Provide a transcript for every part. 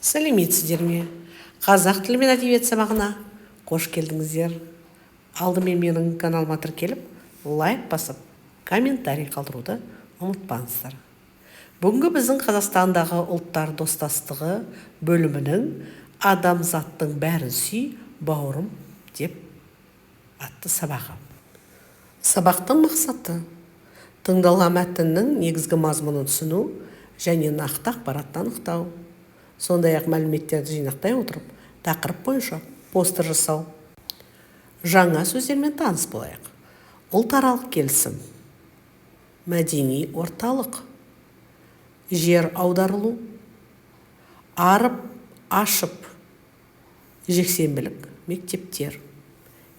Сәлеметсіздер ме? Қазақ тілі мен әдебиет сабағына қош келдіңіздер. Алдымен менің каналыма тіркеліп, лайк басып, комментарий қалдыруды ұмытпаңыздар. Бүгінгі біздің Қазақстандағы ұлттар достастығы бөлімінің адамзаттың бәрін сүй, бауырым деп атты сабағы. Сабақтың мақсаты: тыңдалған мәтіннің негізгі мазмұнын түсіну және нақты ақпаратты анықтау. Сондай-ақ мәліметтерді жинақтай отырып, тақырып бойынша постер жасау. Жаңа сөздермен таныс болайық. Ұлтаралық келісім, мәдени орталық, жер аударылу, арып ашып, жексенбілік мектептер.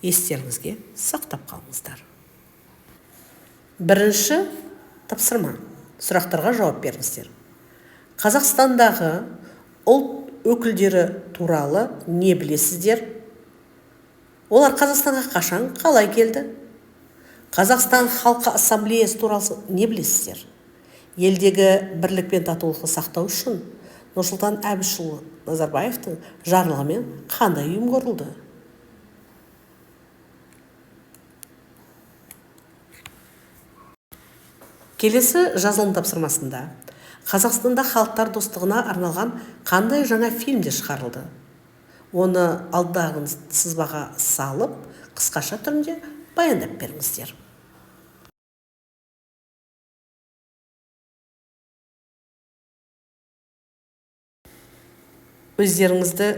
Естеріңізге сақтап қалыңыздар. Бірінші тапсырма. Сұрақтарға жауап беріңіздер. Қазақстандағы ұлт өкілдері туралы не білесіздер? Олар Қазақстанға қашан, қалай келді? Қазақстан халқы ассамблеясы туралы не білесіздер? Елдегі бірлік пен татулықты сақтау үшін Нұрсұлтан Әбішұлы Назарбаевтың жарлығымен қандай ұйым құрылды? Келесі жазылым тапсырмасында Қазақстанда халықтар достығына арналған қандай жаңа фильмдер шығарылды? Оны алдағы сызбаға салып, қысқаша түрінде баяндап беріңіздер. Өздеріңізді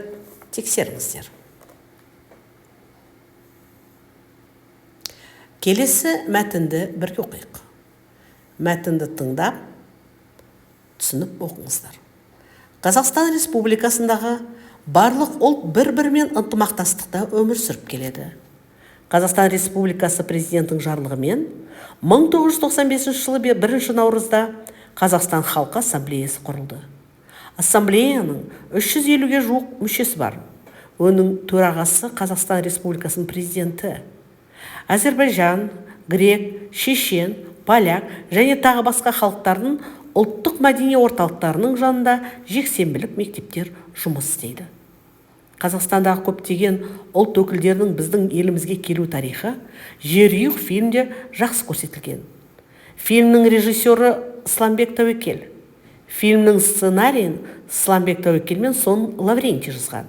тексеріңіздер. Келесі мәтінді бірге оқиық. Мәтінді тыңдап, түсініп оқыңыздар. Қазақстан Республикасындағы барлық ұлт бір-бірімен ынтымақтастықта өмір сүріп келеді. Қазақстан Республикасы президентінің жарлығымен 1995 жылы 1 наурызда Қазақстан халқы ассамблеясы құрылды. Ассамблеяның 350-ге жуық мүшесі бар. Оның төрағасы Қазақстан Республикасының президенті. Әзербайжан, грек, шешен, поляк және тағы басқа халықтардың ұлттық мәдени орталықтарының жанында жексенбілік мектептер жұмыс істейді. Қазақстандағы көптеген ұлт өкілдерінің біздің елімізге келу тарихы Жерұйық фильмде жақсы көрсетілген. Фильмнің режиссері Сламбек Тәуекел. Фильмнің сценарийін Сламбек Тәуекел мен Сон Лаврентий жазған.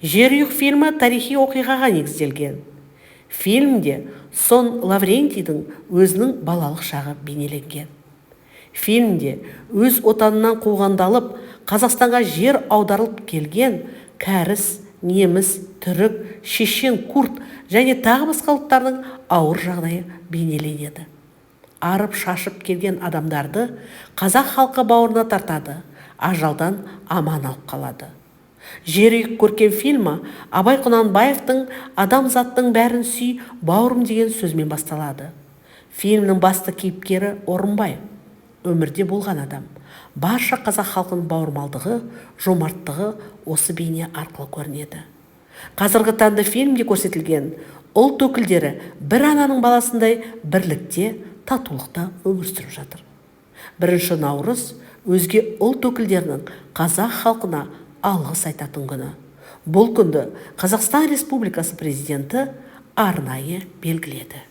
Жерұйық фильмі тарихи оқиғаға негізделген. Фильмде Сон Лаврентийдің өзінің балалық шағы бейнеленген. Фильмде өз отанынан қуғандалып, Қазақстанға жер аударылып келген кәріс, неміс, түрік, шешен, курд және тағы басқа ұлттардың ауыр жағдайы бейнеленеді. Арып шашып келген адамдарды қазақ халқы бауырына тартады, ажалдан аман алып қалады. Жерұйық көркем фильмі Абай Құнанбаевтың адамзаттың бәрін сүй, бауырым деген сөзмен басталады. Фильмнің басты кейіпкері Орынбай, өмірде болған адам. Барша қазақ халқының бауырмалдығы, жомарттығы осы бейне арқылы көрінеді. Қазіргі таңда фильмде көрсетілген ұлт өкілдері бір ананың баласындай бірлікте, татулықта өмір сүріп жатыр. 1 наурыз өзге ұлт өкілдерінің қазақ халқына алғыс айтатын күні. Бұл күнді Қазақстан Республикасы президенті арнайы белгіледі.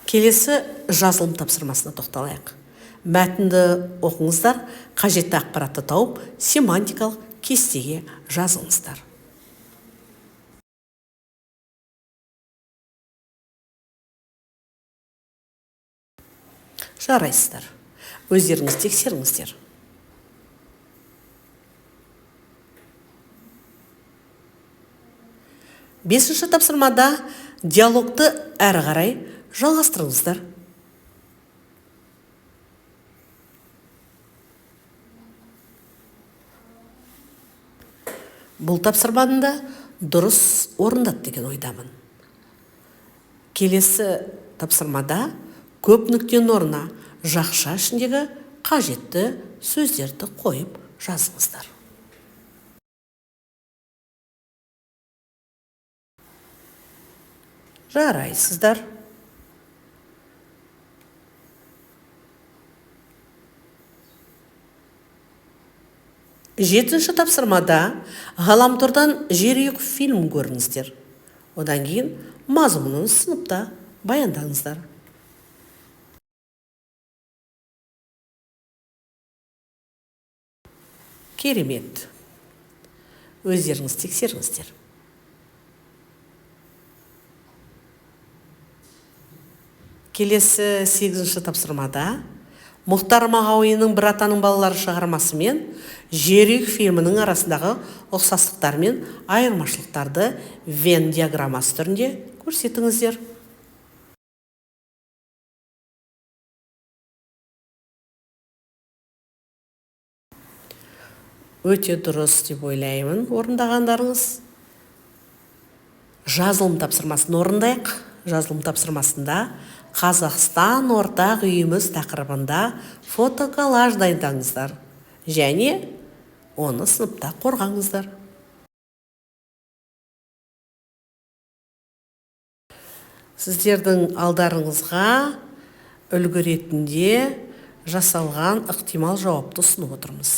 Келесі жазылым тапсырмасына тоқталайық. Мәтінді оқыңыздар, қажетті ақпаратты тауып, семантикалық кестеге жазыңыздар. Жарайсыздар. Өздеріңіз тексеріңіздер. Бесінші тапсырмада диалогты әрі қарай жалғастырыңыздар. Бұл тапсырманы да дұрыс орындады деген ойдамын. Келесі тапсырмада көп нүктенің орнына жақша ішіндегі қажетті сөздерді қойып жазыңыздар. Жарайсыздар. Жетінші тапсырмада ғаламтордан «Жерұйық» фильмін көріңіздер. Одан кейін мазмұнын сыныпта баяндаңыздар. Керемет. Өздеріңіз тексеріңіздер. Келесі сегізінші тапсырмада Мұхтар Мағауиннің «Бір атаның балалары» шығармасы мен «Жерұйық» фильмінің арасындағы ұқсастықтар мен айырмашылықтарды Венн диаграммасы түрінде көрсетіңіздер. Өте дұрыс деп ойлаймын орындағандарыңыз. Жазылым тапсырмасын орындайық. Жазылым тапсырмасында «Қазақстан — ортақ үйіміз» тақырыбында фотоколлаж дайындаңыздар және оны сыныпта қорғаңыздар. Сіздердің алдарыңызға үлгі ретінде жасалған ықтимал жауапты ұсынып отырмыз.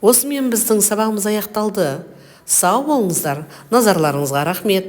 Осымен біздің сабағымыз аяқталды. Сау болыңыздар, назарларыңызға рахмет.